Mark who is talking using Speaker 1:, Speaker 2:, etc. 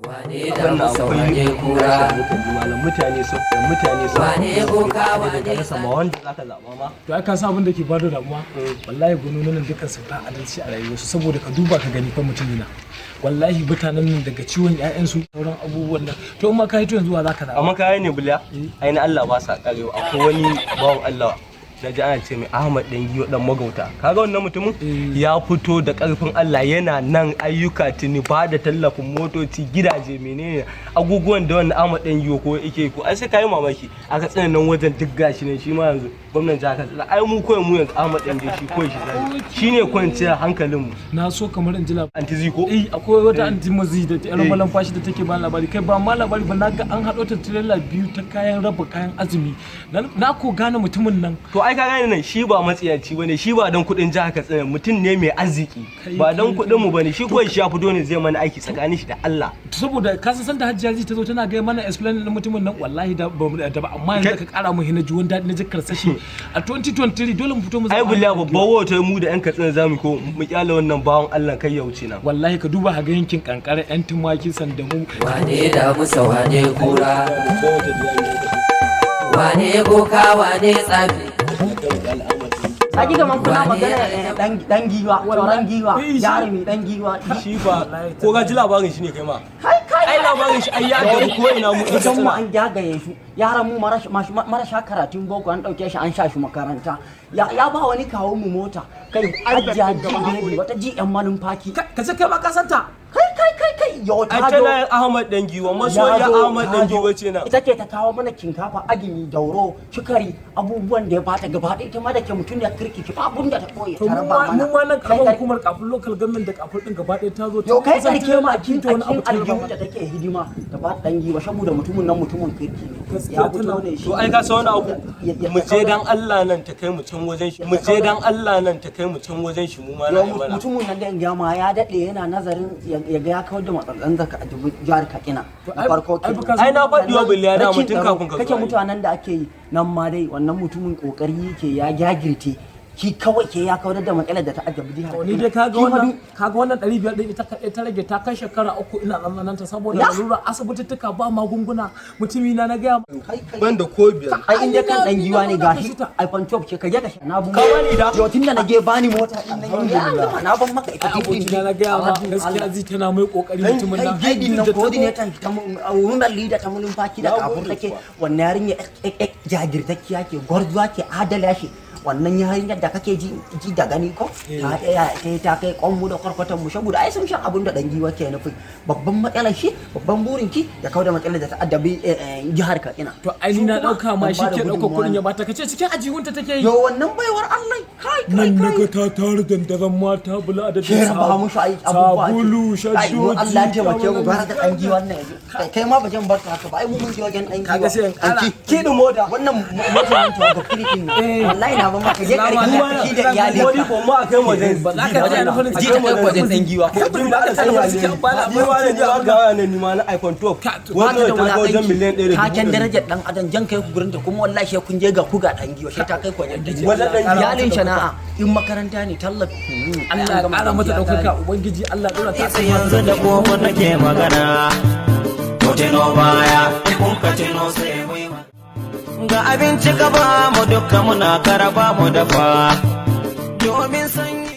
Speaker 1: Wane damusa, wane kura?
Speaker 2: Malam, mutane sun mutane sun
Speaker 1: Wane boka, wane
Speaker 2: ka rasa ma wanda zaka zaba ma.
Speaker 3: To ai ka san abin da ke bada damuwa? Wallahi gwamnonin nan dukkan su ba adalci a rayuwarsu, saboda ka duba ka gani fa, mutumina, wallahi mutanen nan daga ciwon ƴaƴansu, sauran abubuwan nan. To in ma ka hito yanzu, wa zaka zaɓa?
Speaker 2: Amma kaya ne buliya, ai na Allah ba sa karewa. Akwai wani bawan Allah na ji ana ce mai Ahmad Dan Giwa Dan Magauta. Kaga wannan mutumin ya fito da karfin Allah, yana nan ayyuka, tuni ba da tallafin motoci, gidaje, menene, aguguwan da wannan Ahmad Dan Giwa ko yake ko ai sai kai mamaki. Aka tsina nan wajen duk gashi ne. Shi ma yanzu gwamnan jihar Katsina, ai mu koyi mu yanzu Ahmad Dan Giwa shi koyi shi zai shine kwanciyar hankalin mu.
Speaker 3: Na so kamar in ji labari.
Speaker 2: Anti Ziko.
Speaker 3: Eh, akwai wata anti mazi da yar malamfashi da take ba labari. Kai, ba ma labari ba, na ga an haɗo ta tirela biyu ta kayan raba kayan azumi. Na ko gane mutumin nan.
Speaker 2: To ai ka gane nan, shi ba matsiyaci bane, shi ba dan kudin jihar Katsina, mutum ne mai arziki. Ba dan kudin mu bane, shi kawai shi ya fito ne zai mana aiki tsakanin shi da Allah.
Speaker 3: Saboda ka san da Hajjiya ta zo tana gaya mana explain din mutumin nan, wallahi da ba mu da ba, amma yanzu ka kara mu hina juwan daɗi, na ji karsashi. A 2023 dole mu fito mu
Speaker 2: Ai
Speaker 3: zaɓi
Speaker 2: bulla,
Speaker 3: Ahmad.
Speaker 2: Babban wata mu da yan Katsina zamu ko mu kyale wannan bawan Allah kai ya wuce nan.
Speaker 3: Wallahi ka duba ka ga yankin Kankara, yan tumaki, Sandamu.
Speaker 1: Wane damusa, wane kura? Wane boka, wane tsafi?
Speaker 4: Saki kaman kuna magana dan giwa, tsoron giwa, jarumi dan giwa.
Speaker 2: Shi ba ko ka ji labarin shi ne kai ma?
Speaker 4: Kai kai.
Speaker 2: Ai labarin shi ai ya gari ko ina mu.
Speaker 4: Idan mu an jagaye su, yaran mu marasha karatun boko an dauke shi an sha shi makaranta. Ya ba wani kawo mu mota. Kai, Hajjiya Ji Baby, wata ji yan malumfaki.
Speaker 3: Ka ce kai ma ka santa.
Speaker 4: Kai kai kai kai, yo
Speaker 2: Ai
Speaker 4: ta zo.
Speaker 2: tana Ahmad Dan Giwa, masoyiya
Speaker 4: Ya zo,
Speaker 2: Ahmad
Speaker 4: ta
Speaker 2: Dan
Speaker 4: zo.
Speaker 2: Giwa ce nan.
Speaker 4: Ita ce ta kawo mana kinkafa, agimi, dauro, sukari, abubuwan da ya bata gaba ɗaya. Ita ma da ke mutum ya kirki, ba abun da ta koye
Speaker 3: To
Speaker 4: ta
Speaker 3: mu
Speaker 4: raba
Speaker 3: ma
Speaker 4: mana.
Speaker 3: mu ma nan karamar
Speaker 4: Kai-
Speaker 3: hukumar Kafin, local government da Kafin din gaba ɗaya, ta zo ta
Speaker 4: Yau kai
Speaker 3: kusan
Speaker 4: tsarke ma a
Speaker 3: tirela
Speaker 4: cikin
Speaker 3: ta wani abu ta raba
Speaker 4: aljihu
Speaker 3: mana.
Speaker 4: da take hidima da ba dan giwa, saboda mutumin nan mutumin kirki ne.
Speaker 3: Gaskiya
Speaker 4: Ya fito
Speaker 3: tana-
Speaker 4: ne shi.
Speaker 2: To ai ka san wani abu, mu je dan Allah nan ta kai mu can wajen shi, mu je dan Allah nan ta kai mu can wajen shi, mu ma na
Speaker 4: Yau
Speaker 2: yi mana.
Speaker 4: Mutumin nan da in gama ya daɗe yana nazarin ya ga ya kawar da matsalan zaka a jihar Katsina na farko
Speaker 3: ai
Speaker 4: kenan.
Speaker 3: baka
Speaker 2: Ai na faɗi wa Biliya da
Speaker 4: Rashin
Speaker 2: mutum
Speaker 4: tsaro,
Speaker 2: kafin ka
Speaker 4: kake
Speaker 2: zo ai.
Speaker 4: mutanen da ake yi nan ma dai, wannan mutumin kokari yake, ya jagirte ki kawai ke ya kawar da matsalar da ta addabi jihar
Speaker 3: To ni dai kaga
Speaker 4: Shi fa
Speaker 3: wannan, kaga wannan 500 din, ita kaɗai ta rage. Ta kai shekara 3 ina nan ta saboda
Speaker 4: Ya?
Speaker 3: lalura asibitittuka, ba magunguna. Mutumi na, na gaya ma.
Speaker 4: Kai kai.
Speaker 2: Ban da ko biyar.
Speaker 4: Ai in dai kan dan giwa ne,
Speaker 3: Ai, na
Speaker 4: gashi
Speaker 3: ta.
Speaker 4: iPhone 12 ce, ka je ka sha na bu.
Speaker 2: Ka bani da?
Speaker 4: Yo, tunda na je bani mota din nan, ya an gama, na ban maka ita.
Speaker 3: Ai abokina, na gaya ma, gaskiya zai tana mai kokari mutumin
Speaker 4: Kai
Speaker 3: nan.
Speaker 4: gaidin nan
Speaker 3: Da ta zo-
Speaker 4: coordinator ta women leader ta mulumfaki da
Speaker 2: Na
Speaker 4: Kafur
Speaker 2: gode
Speaker 4: take
Speaker 2: kuwa.
Speaker 4: wannan yarinya jajirtacciya ce, gwarzuwa ce, adala ce. Wannan yarinyar da kake ji ji da gani ko ta tsaya ta ta kai kwanmu da kwarkwatan mu, saboda ai sun shan abun da dan giwa ke nufi. Babban matsalar shi, babban burin ki ya kawo da matsalar da ta addabi jihar Katsina.
Speaker 3: To ai ni na
Speaker 4: Su kuma
Speaker 3: dauka ma
Speaker 4: an
Speaker 3: shi
Speaker 4: bada
Speaker 3: ke dauka
Speaker 4: gudunmawa
Speaker 3: kuɗin
Speaker 4: ne.
Speaker 3: ya bata, kace cikin ajihunta take yi.
Speaker 4: Yo, wannan baiwar Allah, kai kai
Speaker 3: Nan
Speaker 4: kai.
Speaker 3: naga ta tara dandazon mata bula da
Speaker 4: Ke raba musu ai abubuwa ake.
Speaker 3: sabulu,
Speaker 4: Ai, mu
Speaker 3: shaddoji.
Speaker 4: Allah ya taimake mu bara da dan giwan nan yanzu. Kai kai ma ba jan barka haka ba, ai mu mun je wajen dan giwa.
Speaker 3: Kaga sai in ƙara.
Speaker 4: Anti,
Speaker 2: Kiɗin mota.
Speaker 4: Wannan motar nan ta ga kirkin ne. Wallahi na ban maka, je ka
Speaker 3: Salamu
Speaker 4: rike ki da iyali.
Speaker 2: Wani ko ma a kai mu wajen
Speaker 3: Ba za ka ji na farin
Speaker 2: A
Speaker 3: ciki.
Speaker 2: kai mu wajen
Speaker 3: dan
Speaker 2: giwa. Jin da aka sanya ne. Ni ma ne, ni ma ga waya ne, ni ma na iPhone 12. Wannan ta kai wajen miliyan 1 da
Speaker 4: Taken
Speaker 2: dubu ɗari.
Speaker 4: darajar dan adam, jan kai ku gurin ta, kuma wallahi sai kun je ga ku ga dan giwa, sai ta kai ku wajen dan giwa.
Speaker 2: Wajen dan giwa.
Speaker 4: Iyalin shana'a in makaranta ne, tallafi.
Speaker 3: Allah ya kara mata ɗaukaka, ubangiji Allah ya ɗora ta
Speaker 5: Sai yanzu da kofar nake magana, ku tuno baya, kun ka tuno sai mu yi ga abinci ka ba mu duka muna karaba mu dafa domin sanyi.